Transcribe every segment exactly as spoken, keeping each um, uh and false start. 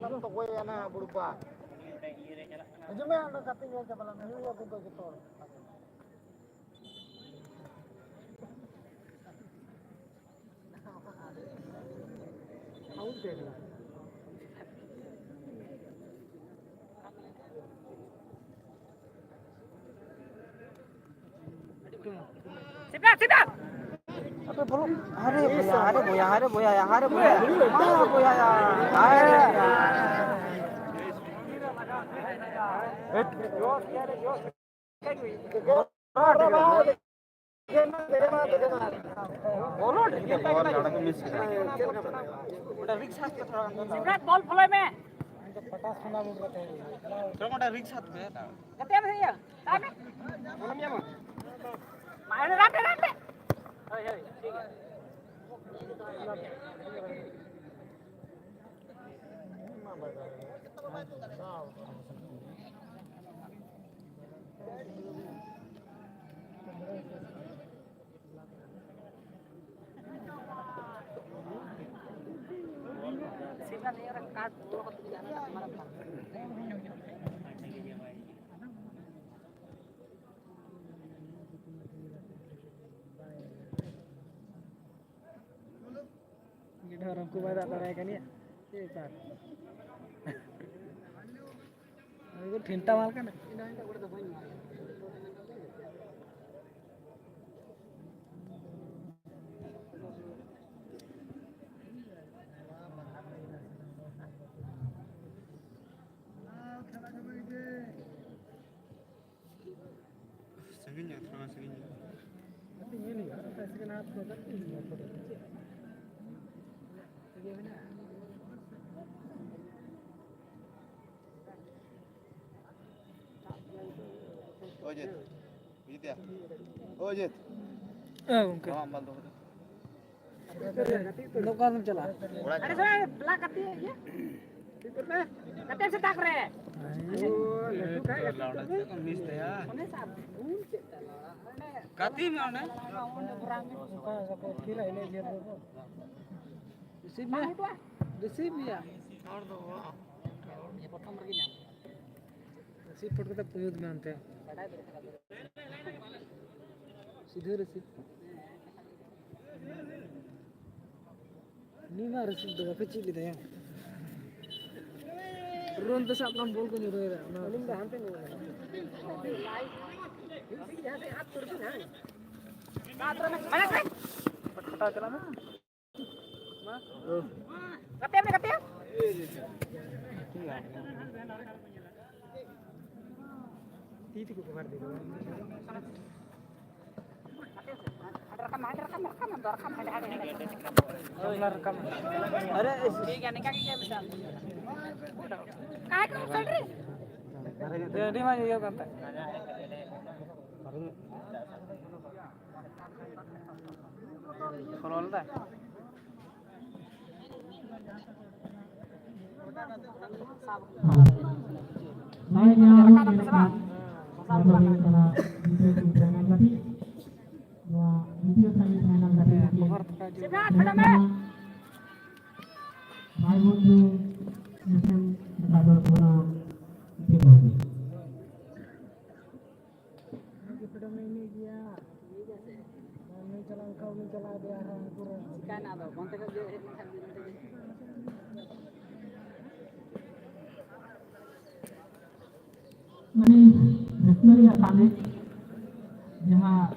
ᱟᱞᱚᱢ ᱛᱚᱜᱚᱭᱟ ᱱᱟ ᱵᱩᱲᱵᱟ᱾ ᱦᱤᱡᱩᱜ ᱢᱮ, ᱚᱸᱰᱮ ᱜᱟᱛᱮ ᱧᱮᱞ ᱪᱟᱵᱟ ᱞᱮᱱ ᱢᱮ᱾ ᱦᱤᱡᱩᱜ ᱜᱮᱭᱟ ᱠᱚ ᱡᱚᱛᱚ ᱦᱚᱲ᱾ ᱥᱤᱫᱷᱟ, ᱥᱤᱫᱷᱟ᱾ ᱟᱵᱮ ᱵᱚᱞᱚ᱾ ᱟᱨᱮ ᱵᱚᱭᱦᱟ, ᱟᱨᱮ ᱵᱚᱭᱦᱟ, ᱟᱨᱮ ᱵᱚᱭᱦᱟ, ᱟᱨᱮ ᱵᱚᱭᱦᱟ᱾ ᱢᱟ ᱵᱚᱭᱦᱟ, ᱟᱨᱮ ᱵᱚᱭᱦᱟ᱾ ᱵᱚᱞ ᱯᱷᱚᱞᱚᱭ ᱢᱮ᱾ ᱪᱚᱞᱚ ᱚᱸᱰᱮ ᱨᱤᱝ ᱥᱟᱵ ᱢᱮ᱾ ᱜᱟᱛᱮ ᱢᱮ ᱤᱭᱟᱹ᱾ ᱥᱟᱵ ᱢᱮ᱾ ᱢᱟ, ᱚᱸᱰᱮ ᱨᱟᱱ ᱯᱮ, ᱨᱟᱱ ᱯᱮ᱾ ᱦᱳᱭ, ᱦᱳᱭ, ᱴᱷᱤᱠ ᱜᱮᱭᱟ᱾ ᱜᱤᱫᱽᱨᱟᱹ ᱨᱚᱝ ᱠᱚ ᱵᱟᱭ ᱫᱟᱜ ᱫᱟᱲᱮᱭᱟᱭ ᱠᱟᱱᱟ᱾ ᱪᱮᱫ ᱵᱮᱯᱟᱨ? ᱩᱱᱤ ᱫᱚ ᱴᱷᱮᱱᱴᱟ ᱢᱟᱞ ᱠᱟᱱᱟ᱾ ᱥᱟᱺᱜᱤᱧ ᱧᱚᱜ, ᱛᱷᱚᱲᱟ ᱥᱟᱺᱜᱤᱧ ᱧᱚᱜ᱾ ᱚᱡᱤᱛ, ᱚᱡᱤᱛ᱾ ᱦᱮᱸ, ᱜᱚᱝᱠᱮ᱾ ᱱᱚᱣᱟ ᱢᱟᱞ ᱫᱚᱦᱚ ᱠᱟᱛᱮ᱾ ᱫᱚᱠᱟᱱ ᱮᱢ ᱪᱟᱞᱟᱜᱼᱟ? ᱚᱲᱟᱜ ᱟᱨᱮ ᱪᱟᱞᱟᱜ᱾ ᱥᱟᱞᱟ, ᱵᱞᱟᱠ ᱠᱟᱛᱮ ᱤᱭᱟᱹ᱾ ᱜᱟᱛᱮ ᱥᱮᱛᱟᱜ ᱨᱮ᱾ ᱚᱱᱮ ᱥᱟᱵ ᱵᱩᱞ ᱪᱮᱫ ᱛᱟᱞᱟ ᱚᱸᱰᱮ᱾ ᱜᱟᱛᱮ ᱢᱮ ᱚᱸᱰᱮ᱾ ᱚᱠᱟ ᱥᱟᱠᱚ ᱛᱷᱤᱨᱟ ᱤᱱᱟᱹ ᱡᱷᱟᱹᱞ ᱨᱮᱫᱚ᱾ ᱨᱤᱥᱤᱵᱷ ᱢᱮ᱾ ᱨᱤᱥᱤᱵᱷ ᱢᱮᱭᱟ᱾ ᱯᱨᱚᱛᱷᱚᱢ ᱨᱮᱜᱮ ᱧᱟᱢ᱾ ᱨᱤᱥᱤᱵᱷ ᱯᱷᱳᱴ ᱠᱟᱛᱮ ᱯᱩᱭᱩᱫ ᱢᱮ ᱚᱱᱛᱮ᱾ ᱥᱤᱫᱷᱟᱹ ᱨᱤᱥᱤᱵᱷ᱾ ᱩᱱᱤ ᱢᱟ ᱨᱤᱥᱤᱵᱷ ᱫᱚ ᱵᱟᱯᱮ ᱪᱮᱫ ᱞᱮᱫᱟᱭᱟ᱾ ᱰᱨᱳᱱ ᱛᱮ ᱥᱟᱵ ᱠᱟᱢ ᱵᱚᱞ ᱠᱚ ᱧᱩᱨᱦᱩᱭᱮᱫᱟ᱾ ᱚᱱᱟ ᱟᱹᱞᱤᱧ ᱫᱚ ᱦᱟᱱᱛᱮ ᱧᱩᱨᱦᱩ ᱠᱟᱱᱟ᱾ ᱡᱟᱦᱟᱸ ᱥᱮᱫ ᱦᱟᱛ ᱛᱩᱨ ᱠᱟᱱᱟ᱾ ᱠᱷᱟᱴᱟᱣ ᱪᱟᱞᱟᱜ ᱢᱮ᱾ ᱜᱟᱛᱮ ᱢᱮ, ᱜᱟᱛᱮ᱾ ᱛᱤ ᱛᱮᱠᱚ ᱠᱚᱵᱷᱟᱨ ᱤᱫᱤ ᱠᱚᱣᱟ᱾ ᱦᱟᱸᱰᱮ ᱨᱟᱠᱟᱵ ᱢᱮ, ᱦᱟᱸᱰᱮ ᱨᱟᱠᱟᱵ ᱢᱮ, ᱨᱟᱠᱟᱵ ᱢᱮ, ᱫᱚ ᱨᱟᱠᱟᱵ ᱢᱮ, ᱦᱟᱸᱰᱮ, ᱦᱟᱸᱰᱮ, ᱦᱟᱸᱰᱮ᱾ ᱦᱟᱸᱰᱮ ᱨᱟᱠᱟᱵ ᱢᱮ᱾ ᱟᱨᱮ, ᱴᱷᱤᱠ ᱜᱮᱭᱟ, ᱱᱤᱝᱠᱟ ᱜᱮ ᱜᱮᱢ ᱪᱟᱞ᱾ ᱠᱟᱭ ᱠᱚ ᱥᱟᱰᱨᱤ᱾ ᱟᱹᱰᱤ ᱢᱚᱡᱽ ᱤᱭᱟᱹ ᱠᱟᱱ ᱛᱟᱦᱮᱸᱫ᱾ ᱯᱷᱚᱞᱚ ᱞᱮᱫᱟ᱾ ᱱᱚᱜᱼᱚᱭ ᱡᱟᱦᱟᱸ ᱵᱚᱱ ᱧᱮᱞᱮᱫ ᱠᱟᱱ, ᱱᱚᱣᱟ ᱫᱚ ᱦᱩᱭᱩᱜ ᱠᱟᱱᱟ ᱫᱤᱛᱤᱭᱚ ᱥᱮᱢᱤ ᱯᱷᱟᱭᱱᱟᱞ ᱜᱟᱛᱮ᱾ ᱱᱚᱣᱟ ᱫᱤᱛᱤᱭᱚ ᱥᱮᱢᱤ ᱯᱷᱟᱭᱱᱟᱞ ᱜᱟᱛᱮ ᱦᱟᱹᱴᱤᱧ ᱧᱮᱞᱚᱜ ᱠᱟᱱᱟ ᱵᱷᱟᱭ ᱵᱚᱱᱫᱷᱩ ᱧᱩᱛᱩᱢ ᱨᱟᱠᱟᱵ ᱫᱚ ᱠᱟᱱᱟ ᱫᱤᱛᱤᱭᱚ ᱵᱚᱱᱫᱷᱩ᱾ ᱩᱱᱤ ᱜᱮ ᱯᱷᱨᱤᱰᱚᱢ ᱮ ᱮᱱᱮᱡ ᱜᱮᱭᱟ᱾ ᱩᱱᱤ ᱪᱟᱞᱟᱣ ᱞᱮᱱᱠᱷᱟᱱ ᱩᱱᱤ ᱪᱟᱞᱟᱣ ᱤᱫᱤᱭᱟ ᱟᱨᱦᱚᱸ ᱩᱱᱠᱩ ᱨᱮᱱ᱾ ᱪᱤᱠᱟᱹᱭᱱᱟ ᱟᱫᱚ? ᱵᱚᱱ ᱛᱮᱜᱮ ᱦᱮᱡ ᱞᱮᱱᱠᱷᱟᱱ ᱜᱮ ᱱᱚᱛᱮ ᱜᱮ᱾ ᱢᱟᱱᱮ ᱨᱟᱹᱥᱠᱟᱹ ᱨᱮᱭᱟᱜ ᱥᱟᱞᱮ ᱡᱟᱦᱟᱸ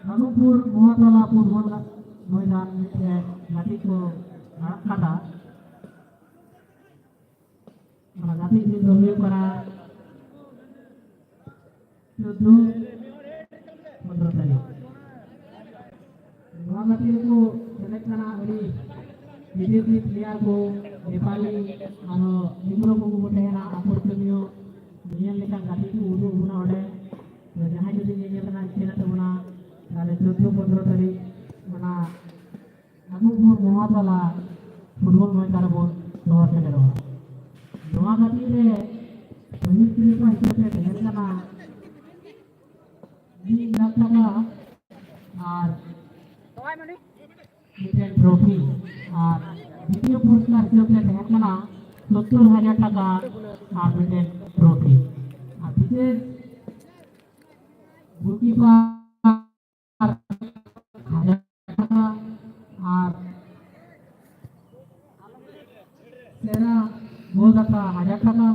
ᱢᱟᱫᱷᱩᱯᱩᱨ ᱢᱚᱦᱟᱛᱚᱞᱟ ᱯᱷᱩᱴᱵᱚᱞ ᱢᱚᱭᱫᱟᱱ ᱢᱤᱫᱴᱮᱱ ᱜᱟᱛᱮ ᱠᱚ ᱟᱲᱟᱜ ᱠᱟᱫᱟ᱾ ᱚᱱᱟ ᱜᱟᱛᱮᱜ ᱫᱤᱱ ᱫᱚ ᱦᱩᱭᱩᱜ ᱠᱟᱱᱟ ᱪᱳᱫᱫᱳ ᱯᱚᱱᱨᱚ ᱛᱟᱹᱨᱤᱠᱷ᱾ ᱱᱚᱣᱟ ᱜᱟᱛᱮ ᱨᱮᱠᱚ ᱥᱮᱞᱮᱫ ᱠᱟᱱᱟ ᱟᱹᱰᱤ ᱵᱤᱫᱮᱥᱤ ᱯᱞᱮᱭᱟᱨ ᱠᱚ, ᱱᱮᱯᱟᱞᱤ, ᱟᱨᱦᱚᱸ ᱱᱤᱢᱨᱚ ᱠᱚᱠᱚ ᱛᱟᱦᱮᱱᱟ, ᱟᱠᱚᱨᱥᱚᱱᱤᱭᱚ ᱧᱮᱧᱮᱞ ᱞᱮᱠᱟᱱ ᱜᱟᱛᱮ ᱠᱚ ᱩᱫᱩᱜ ᱵᱚᱱᱟ ᱚᱸᱰᱮ᱾ ᱛᱚ ᱡᱟᱦᱟᱸᱭ ᱡᱩᱫᱤ ᱧᱮᱧᱮᱞ ᱨᱮᱱᱟᱜ ᱤᱪᱪᱷᱟᱹ ᱢᱮᱱᱟᱜ ᱛᱟᱵᱚᱱᱟ, ᱛᱟᱦᱞᱮ ᱪᱳᱫᱫᱳ ᱯᱚᱱᱨᱚ ᱛᱟᱹᱨᱤᱠᱷ ᱚᱱᱟ ᱟᱵᱚ ᱵᱷᱳᱨ ᱢᱚᱦᱟᱛᱟᱞᱟ ᱯᱷᱩᱴᱵᱚᱞ ᱢᱚᱭᱫᱟᱱ ᱨᱮᱵᱚᱱ ᱫᱚᱦᱚ ᱥᱮᱴᱮᱨᱚᱜᱼᱟ᱾ ᱱᱚᱣᱟ ᱜᱟᱛᱮᱜ ᱨᱮ ᱥᱚᱦᱤᱫ ᱥᱤᱨᱯᱟᱹ ᱦᱤᱥᱟᱹᱵ ᱛᱮ ᱛᱟᱦᱮᱸ ᱠᱟᱱᱟ ᱢᱤᱫ ᱞᱟᱠᱷ ᱴᱟᱠᱟ ᱟᱨ ᱢᱤᱫᱴᱮᱱ ᱴᱨᱚᱯᱷᱤ ᱟᱨ ᱫᱤᱛᱤᱭᱚ ᱯᱩᱨᱚᱥᱠᱟᱨ ᱦᱤᱥᱟᱹᱵ ᱛᱮ ᱛᱟᱦᱮᱸ ᱠᱟᱱᱟ ᱥᱚᱛᱛᱚᱨ ᱦᱟᱡᱟᱨ ᱴᱟᱠᱟ ᱟᱨ ᱢᱤᱫᱴᱮᱱ ᱴᱨᱚᱯᱷᱤ᱾ ᱟᱨ ᱵᱤᱥᱮᱥ ᱜᱳᱞᱠᱤᱯᱟᱨ ᱦᱟᱡᱟᱨ ᱴᱟᱠᱟ ᱟᱨ ᱥᱮᱨᱟ ᱜᱳᱞᱫᱟᱛᱟ ᱦᱟᱡᱟᱨ ᱴᱟᱠᱟ,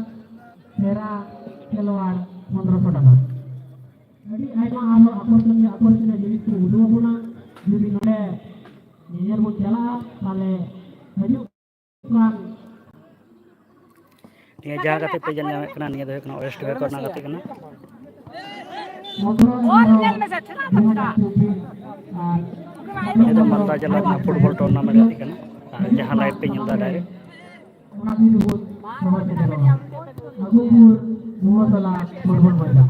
ᱥᱮᱨᱟ ᱠᱷᱮᱞᱣᱟᱲ ᱯᱚᱱᱨᱚᱥᱚ ᱴᱟᱠᱟ᱾ ᱟᱹᱰᱤ ᱟᱭᱢᱟ ᱟᱨᱦᱚᱸ ᱟᱠᱚᱨᱥᱚᱱᱤᱭᱚ ᱟᱠᱚᱨᱥᱚᱱᱤᱭᱚ ᱡᱤᱱᱤᱥ ᱠᱚ ᱩᱫᱩᱜ ᱟᱵᱚᱱᱟ᱾ ᱡᱩᱫᱤ ᱱᱚᱰᱮ ᱧᱮᱧᱮᱞ ᱵᱚᱱ ᱪᱟᱞᱟᱜᱼᱟ, ᱛᱟᱦᱞᱮ ᱦᱤᱡᱩᱜ ᱠᱟᱱ ᱱᱤᱭᱟᱹ ᱡᱟᱦᱟᱸ ᱠᱟᱛᱮ ᱯᱮ ᱧᱮᱞ ᱧᱟᱢᱮᱫ ᱠᱟᱱᱟ, ᱱᱤᱭᱟᱹ ᱫᱚ ᱦᱩᱭᱩᱜ ᱠᱟᱱᱟ ᱳᱭᱮᱥᱴ ᱵᱮᱝᱜᱚᱞ ᱨᱮᱱᱟᱜ ᱜᱟᱛᱮ ᱠᱟᱱᱟ᱾ ᱱᱤᱭᱟᱹ ᱫᱚ ᱢᱟᱞᱫᱟ ᱡᱮᱞᱟ ᱨᱮᱱᱟᱜ ᱯᱷᱩᱴᱵᱚᱞ ᱴᱩᱨᱱᱟᱢᱮᱱᱴ ᱜᱟᱛᱮ ᱠᱟᱱᱟ᱾ ᱟᱨ ᱡᱟᱦᱟᱸ ᱞᱟᱭᱤᱵᱷ ᱯᱮ ᱧᱮᱞ ᱮᱫᱟ ᱰᱟᱭᱨᱮᱠᱴ, ᱚᱱᱟ ᱫᱤᱱ ᱨᱮᱵᱚᱱ ᱨᱚᱦᱚᱭ ᱥᱮᱴᱮᱨᱚᱜᱼᱟ᱾ ᱟᱹᱜᱩ ᱯᱩᱨ ᱢᱚᱦᱚᱥᱚᱞᱟ ᱢᱚᱭᱩᱨᱵᱷᱚᱸᱡᱽ ᱵᱟᱡᱟᱨ᱾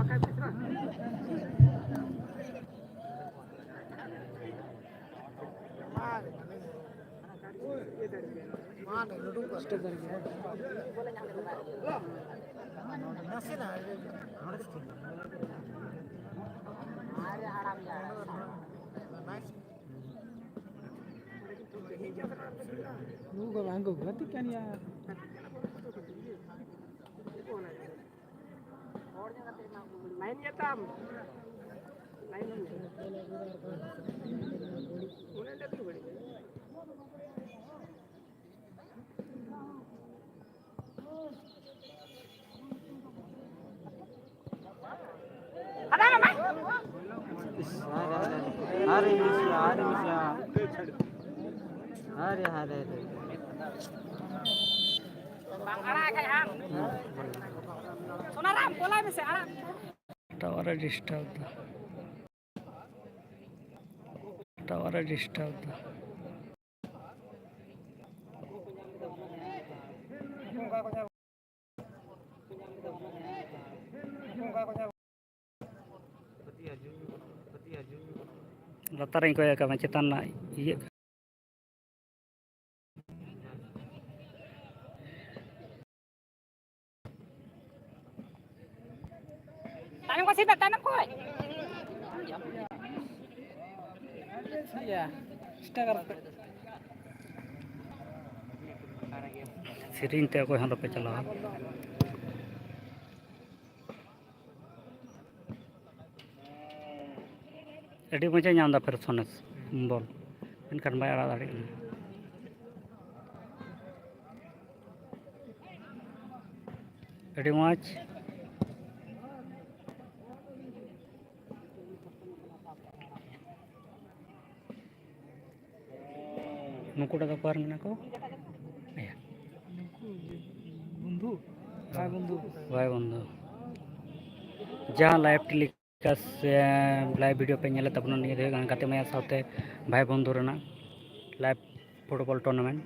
ᱱᱩᱠᱩ ᱵᱟᱝ ᱠᱚ ᱜᱟᱛᱮᱜ ᱠᱟᱱ ᱜᱮᱭᱟ᱾ ᱞᱟᱭᱤᱱ ᱜᱮᱛᱟᱢ᱾ ᱞᱟᱭᱤᱱ ᱦᱚᱸ ᱧᱮᱞ᱾ ᱩᱱᱟᱹᱜ ᱰᱷᱮᱨ ᱫᱚ ᱵᱟᱹᱲᱤᱡ᱾ ᱟᱨᱮ, ᱟᱨᱮ, ᱟᱨᱮ, ᱟᱨᱮ, ᱟᱨᱮ, ᱟᱨᱮ᱾ ᱵᱟᱝ ᱟᱲᱟᱜ ᱠᱷᱟᱡ ᱟᱢ᱾ ᱥᱳᱱᱟᱨᱟᱢ, ᱠᱚᱞᱟᱭ ᱢᱮᱥᱮ, ᱟᱲᱟᱜ᱾ ᱴᱟᱣᱟᱨ ᱮ ᱰᱤᱥᱴᱟᱨᱵ ᱫᱟ᱾ ᱴᱟᱣᱟᱨ ᱮ ᱰᱤᱥᱴᱟᱨᱵ ᱫᱟ᱾ ᱞᱟᱛᱟᱨ ᱨᱤᱧ ᱠᱚᱭᱚᱜ ᱠᱟᱜ ᱢᱮ, ᱪᱮᱛᱟᱱ ᱨᱮᱱᱟᱜ ᱤᱭᱟᱹᱜ ᱠᱟᱱᱟ᱾ ᱪᱮᱫᱟᱜ ᱛᱟᱭᱱᱚᱢ ᱠᱷᱚᱡ? ᱤᱭᱟᱹ, ᱥᱴᱟᱜᱟᱨ᱾ ᱥᱮᱨᱮᱧ ᱛᱮ ᱚᱠᱚᱭ ᱦᱚᱸ ᱟᱞᱚᱯᱮ ᱪᱟᱞᱟᱣᱟ᱾ ᱟᱹᱰᱤ ᱢᱚᱡᱮ ᱧᱟᱢ ᱮᱫᱟ ᱯᱷᱮᱨ ᱥᱚᱱᱮᱥ ᱵᱚᱞ, ᱢᱮᱱᱠᱷᱟᱱ ᱵᱟᱭ ᱟᱲᱟᱜ ᱫᱟᱲᱮᱭᱟᱜ ᱠᱟᱱᱟ᱾ ᱟᱹᱰᱤ ᱢᱚᱡᱽ᱾ ᱱᱩᱠᱩ ᱴᱟᱜ ᱫᱚ ᱚᱠᱟ ᱨᱮ ᱢᱮᱱᱟᱜ ᱠᱚ? ᱟᱭᱟ᱾ ᱱᱩᱠᱩ ᱵᱚᱱᱫᱷᱩ, ᱵᱷᱟᱭ ᱵᱚᱱᱫᱷᱩ᱾ ᱵᱷᱟᱭ ᱵᱚᱱᱫᱷᱩ᱾ ᱡᱟᱦᱟᱸ live telecast ᱥᱮ live video ᱯᱮ ᱧᱮᱞᱮᱫ ᱛᱟᱵᱚᱱᱟ, ᱱᱤᱭᱟᱹ ᱫᱚ ᱦᱩᱭᱩᱜ ᱠᱟᱱᱟ ᱜᱟᱛᱮ ᱢᱟᱭᱟ ᱥᱟᱶᱛᱮ ᱵᱷᱟᱭ ᱵᱚᱱᱫᱷᱩ ᱨᱮᱱᱟᱜ live football tournament᱾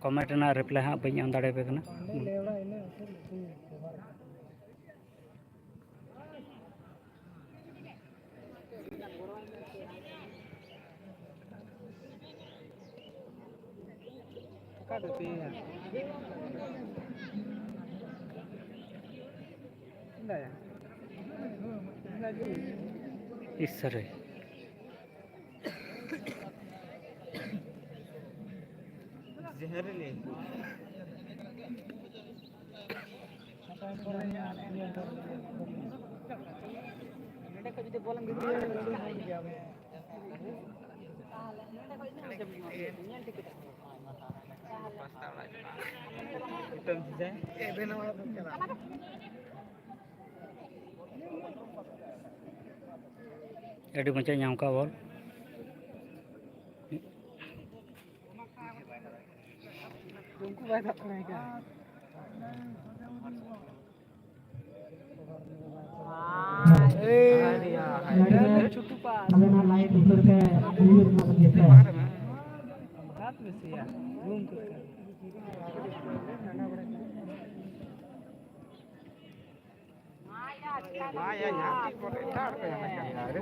Comment ᱨᱮᱱᱟᱜ reply ᱦᱟᱸᱜ ᱵᱟᱹᱧ ᱮᱢ ᱫᱟᱲᱮᱭᱟᱯᱮ ᱠᱟᱱᱟ᱾ ᱚᱠᱟ ᱫᱚ ᱛᱮᱦᱮᱧᱟ? ᱪᱮᱫᱟᱭᱟ? ᱤᱥ ᱥᱟᱹᱨᱤ᱾ ᱡᱮᱦᱮᱨ ᱞᱮ᱾ ᱟᱹᱰᱤ ᱢᱚᱡᱽ ᱮ ᱧᱟᱢ ᱠᱟᱜ ᱵᱚᱞ᱾ ᱩᱱᱠᱩ ᱵᱟᱭ ᱥᱟᱵ ᱫᱟᱲᱮᱭᱟᱭ ᱠᱟᱱᱟ᱾ ᱪᱷᱩᱴᱩ ᱯᱟᱥ᱾ ᱟᱵᱮᱱᱟᱜ ᱞᱟᱭᱤᱴ ᱩᱛᱟᱹᱨ ᱛᱮ ᱩᱭᱦᱟᱹᱨ ᱨᱮᱱᱟᱜ ᱵᱚᱱ ᱪᱮᱥᱴᱟᱭᱟ᱾ ᱦᱟᱛ ᱢᱮ ᱥᱮᱭᱟ, ᱜᱩᱢ ᱠᱚ᱾ ᱢᱟ ᱭᱟ, ᱧᱟᱢ ᱠᱮᱫ ᱯᱚᱨᱮ ᱮᱴᱟᱜ ᱦᱚᱲ ᱠᱚ ᱧᱟᱢᱮᱫ ᱠᱟᱱ ᱜᱮᱭᱟ᱾ ᱟᱨᱮ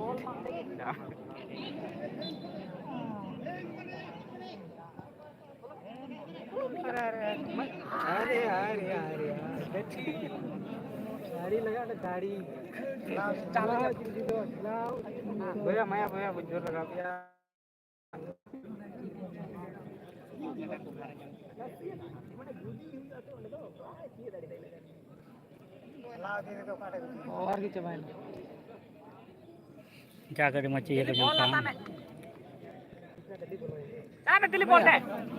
ᱟᱨᱮ, ᱟᱨᱮ, ᱟᱨᱮ, ᱟᱨᱮ, ᱟᱨᱮ, ᱟᱨᱮ, ᱴᱷᱤᱠ᱾ ᱫᱟᱲᱮ ᱞᱟᱜᱟᱜ ᱚᱸᱰᱮ, ᱫᱟᱲᱮ᱾ ᱪᱟᱞᱟᱣ ᱡᱩᱫᱤ ᱫᱚ ᱪᱟᱞᱟᱣ᱾ ᱵᱚᱭᱦᱟ, ᱢᱟᱭᱟ, ᱵᱚᱭᱦᱟ, ᱵᱩᱡᱷᱟᱹᱣ ᱞᱟᱜᱟᱣ ᱯᱮᱭᱟ᱾ ᱚᱣᱟᱨ ᱜᱮ ᱪᱟᱵᱟᱭᱮᱱᱟ᱾ ᱡᱟ ᱜᱟᱹᱰᱤ ᱢᱟ ᱪᱮᱫ ᱞᱮᱠᱟ ᱧᱟᱢ ᱠᱟᱱ᱾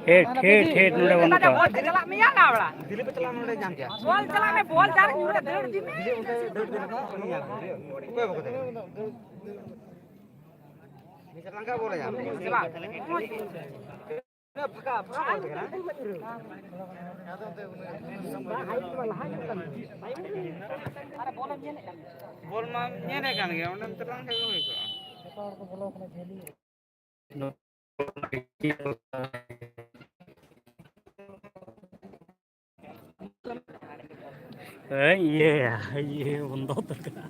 ᱦᱮᱴ, ᱦᱮᱴ, ᱦᱮᱴ, ᱱᱚᱰᱮ ᱵᱟᱹᱱᱩᱜ ᱠᱚᱣᱟ᱾ ᱵᱚᱞ ᱪᱟᱞᱟᱜ ᱢᱮᱭᱟ ᱱᱟ ᱵᱟᱲᱟ᱾ ᱫᱤᱞᱤᱯ ᱪᱟᱞᱟᱜ ᱱᱚᱰᱮ ᱧᱟᱢ ᱜᱮᱭᱟ᱾ ᱵᱚᱞ ᱪᱟᱞᱟᱜ ᱢᱮ, ᱵᱚᱞ ᱪᱟᱞᱟᱜ ᱢᱮ, ᱫᱟᱹᱲ ᱤᱫᱤ ᱢᱮ᱾ ᱫᱤᱞᱤᱯ ᱚᱱᱛᱮ ᱫᱟᱹᱲ ᱤᱫᱤ ᱞᱮᱠᱷᱟᱱ ᱩᱱᱤ ᱧᱟᱢ ᱜᱮᱭᱟ᱾ ᱚᱠᱚᱭ ᱵᱟᱠᱚ ᱫᱟᱹᱲ? ᱢᱤᱫ ᱪᱟᱞᱟᱝ ᱠᱟ ᱵᱚᱞ ᱧᱟᱢ᱾ ᱪᱟᱞᱟᱜ᱾ ᱯᱷᱟᱸᱠᱟ, ᱯᱷᱟᱸᱠᱟ ᱵᱚᱞ ᱠᱟᱱᱟ᱾ ᱵᱚᱞ ᱢᱟ ᱧᱮᱞᱮᱫ ᱠᱟᱱ ᱜᱮᱭᱟ, ᱚᱸᱰᱮᱢ ᱪᱟᱞᱟᱣ ᱞᱮᱱᱠᱷᱟᱱ ᱜᱮ ᱦᱩᱭ ᱠᱚᱜᱼᱟ᱾ ᱦᱮᱸ, ᱤᱭᱟᱹ, ᱤᱭᱟᱹ ᱵᱚᱱᱫᱚ ᱩᱛᱟᱹᱨ ᱠᱟᱱᱟ᱾